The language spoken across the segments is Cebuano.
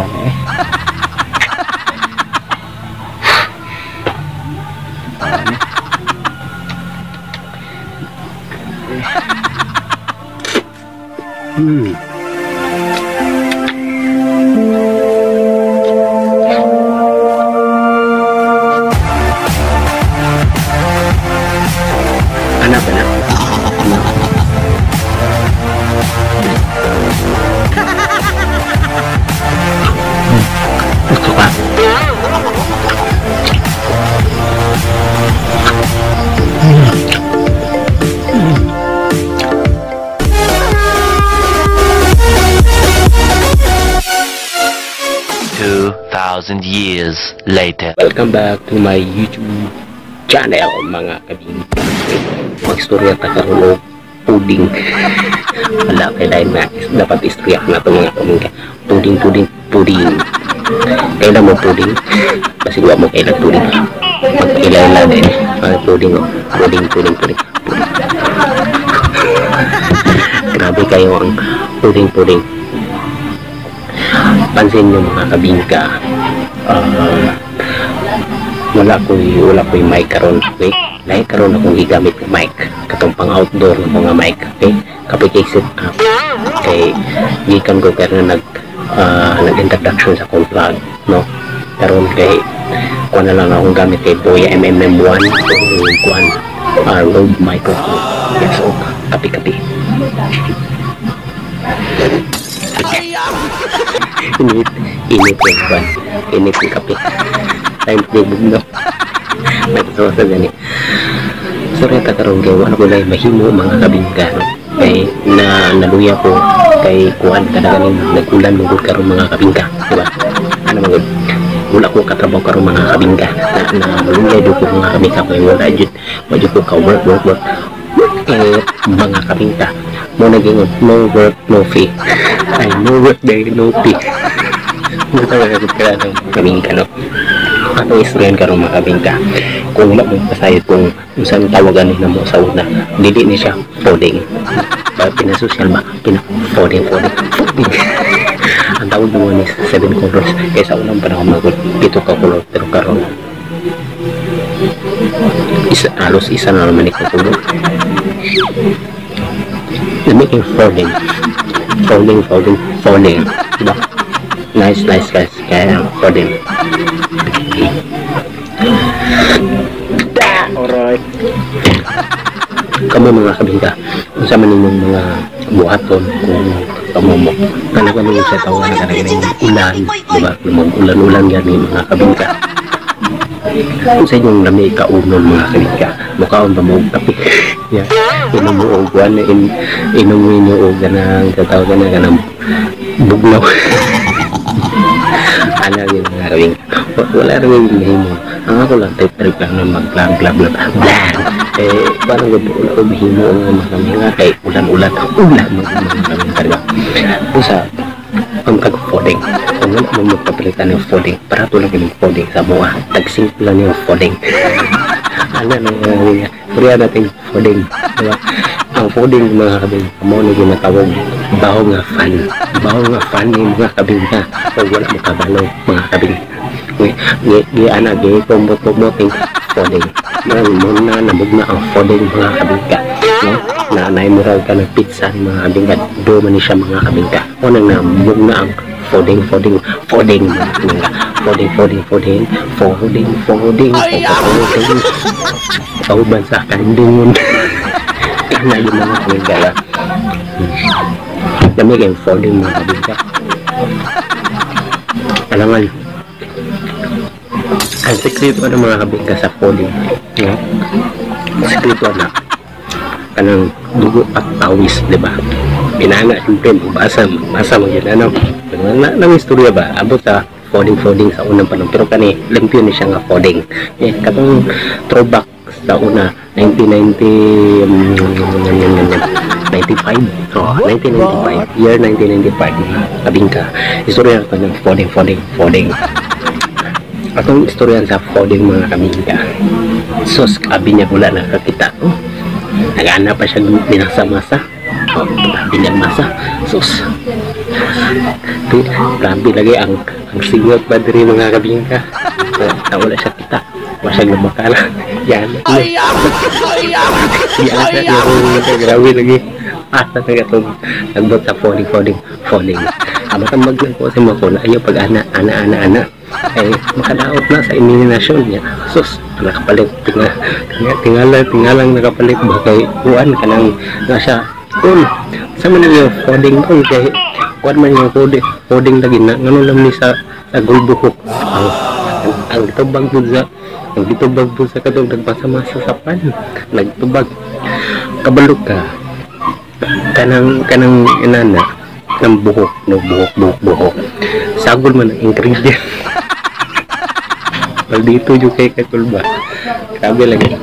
Grabe. Anak anak. Gusto ka? 2,000 years later. Welcome back to my YouTube channel, mga kabingka. Mag-istorya ta karon og puding. Wala kay lain na dapat istorya na to, mga kabingka. Puding, puding, puding. Kailan mo puding? Kasi wa mo kailan puding. Pagkailan din. Ay, puding oh. Puding, puding, puding. Puding. Grabe kayo ang puding, puding. Pansin nyo mga kabingka, wala ko'y mic karon, okay? Lahi karon akong gigamit nga mic, katong pang outdoor nga mga mic, okay? Kape kay set up kay gikan ko karon nag introduction sa akong vlog, no? Karon kay kuan na lang akong gamit kay Boya MMM1 o kuan Rode microphone. Yes, so kape-kape. Init, init yung kwan. Init yung kape. Time to bugno. May sa gani. Sorry ta karon kay wala ko lay mahimo mga kabingka, no? Kay na naluya ko kay kuan kada ganin nag-ulan mo gud karon mga kabingka, di ba? Ano man gud? Wala ko katrabaho karon mga kabingka. Na naluya jud ko mga kabingka kay wala jud. Wa jud ko ka work work work. Eh, mga kabingka, mo naging no work no fee. Ay, no work day no fee. Mga kabingka, no? Atong istoryan karon mga kabingka, kung wala mong pasayod kung unsang tawagan ni namo sa una, dili ni siya folding. Pinasosyal ba? Pina-folding, folding, folding. Ang tawag mo ni 7 colors. Kaya sa unang panahon magod 7 ka color, pero karon isa, halos isa na naman ni ka color. Dami kayong folding. Folding, folding, folding. Diba? Nice, nice guys. Kaya folding. Alright. Kamo mga kabingka, unsa man inyong mga buhaton kung kamo mo kanang mo sa tawo na kanang ulan, diba? Ulan-ulan gani mga kabingka. Unsa inyong lami kaunon mga kabingka? Mukaon ba mo og kape? Yeah. Inom mo og kuan, inom ninyo og kanang katawag na kanang bugnaw. Ana gyud mga kabingka. Wala rin yung mahimo. Ang ako lang trip-trip lang na mag-vlog, vlog, vlog, vlog. Eh, parang gud wala ko mahimo ang mga kabingka kay ulan-ulan, ulan mga kabingka, diba? Usa ang tag-folding. Kung wala mo magpapalitan ng folding, para to lang yung folding sa mga tag-sink lang yung folding. Ano na mga kabingka? Puriya natin folding, diba? Ang folding mga kabingka, mo na ginatawag baho nga fan. Baho nga fan ni mga kabingka. Kung wala mo kabalo mga kabingka. Gi ana gi kumot-kumoting folding. Mo na namugna ang folding mga kabingka, no? Na naimurag ka ng pizza mga kabingka, do man siya mga kabingka. O nang namugna ang folding, folding, folding mga kabingka. Folding, folding, folding, folding, folding, folding. Kauban sa kandungon. Kana yung mga kabingka. Dami kayong folding mga kabingka. Alangan. Ang sekreto ng mga kabingka sa folding, no? Sekreto na kanang dugo at pawis, di ba? Pinana, siyempre, magbasa, magbasa, magyun, ano? Na, nang istorya ba? Abot sa folding, folding sa unang panahon. Pero kani, limpyo ni siya nga folding. Eh, katong throwback sa una, 1990, 95. Oh, 1995. Year 1995, mga kabingka. Istorya ko ng folding, folding, folding. Atong istorya sa folding mga kabingka. Sus, abi niya wala nakakita. Oh, nag-ana pa siya binasa-masa. Oh, abi niya masa. Sus. Grabe lagi ang singot ba diri, mga kabingka. Na wala siya kita. Wala siya lumakala. Yan. Ay! Yan. Grabe lagi. Asa na katong nagbot sa falling, falling, falling. Matambag lang ko sa mga ko na ayaw pag ana, ana, ana, ana. Eh, makadaot na sa iminasyon niya. Sus, nakapalit. Tingala, tingalang nakapalit ba kay kuan kanang nasa kun. Sa man yung coding ko kay kuan man yung coding, coding lagi na ngano lang ni sa gulbuhok. Ang tubag po sa ang gitubag po sa katong nagmasa-masa sa pan. Nagtubag. Kabalo ka. Kanang inana ng buhok, no, buhok, buhok, buhok. Sagol man ang ingredient. Pag dito yung kay katulba. Grabe lagi.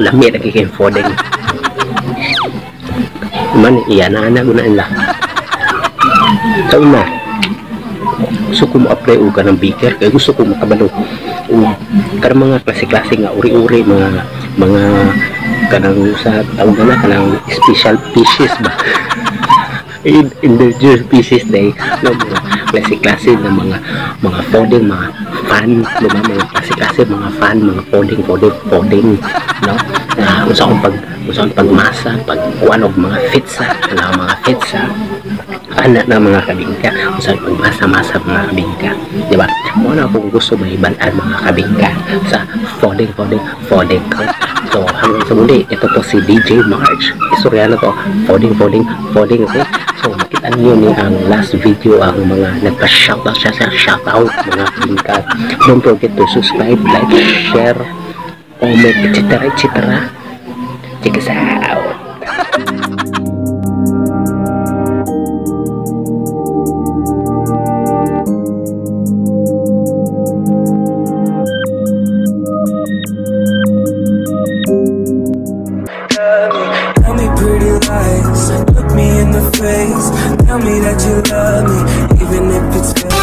Lami lagi kay fodeng. Man, iya na ana guna nila. Sa una, gusto ko mo-apply og kanang baker kay gusto ko makabalo og kanang mga klase-klase nga uri-uri, mga kanang sa tawag na kanang special fishes ba, endangered species day, no, mga klase-klase na mga folding, mga fan, diba, mga klase-klase mga fan, mga folding, folding, folding, no, na unsa akong pagmasa, pagkuan og mga pizza, na mga pizza ana na mga kabingka, unsa akong pagmasa-masa, mga kabingka, diba? Mo na akong gusto mahibal-an, mga kabingka, sa folding, folding, folding. So hanggang sa muli, ito to si DJ March. Istorya to, folding, folding, folding, okay? So makita niyo ni ang last video, ang mga nagpa-shoutout siya sa shoutout, mga kabingka. Don't forget to subscribe, like, share, comment, etc, etc. Check us out. Tell me pretty lies, look me in the face. Tell me that you love me, even if it's fake.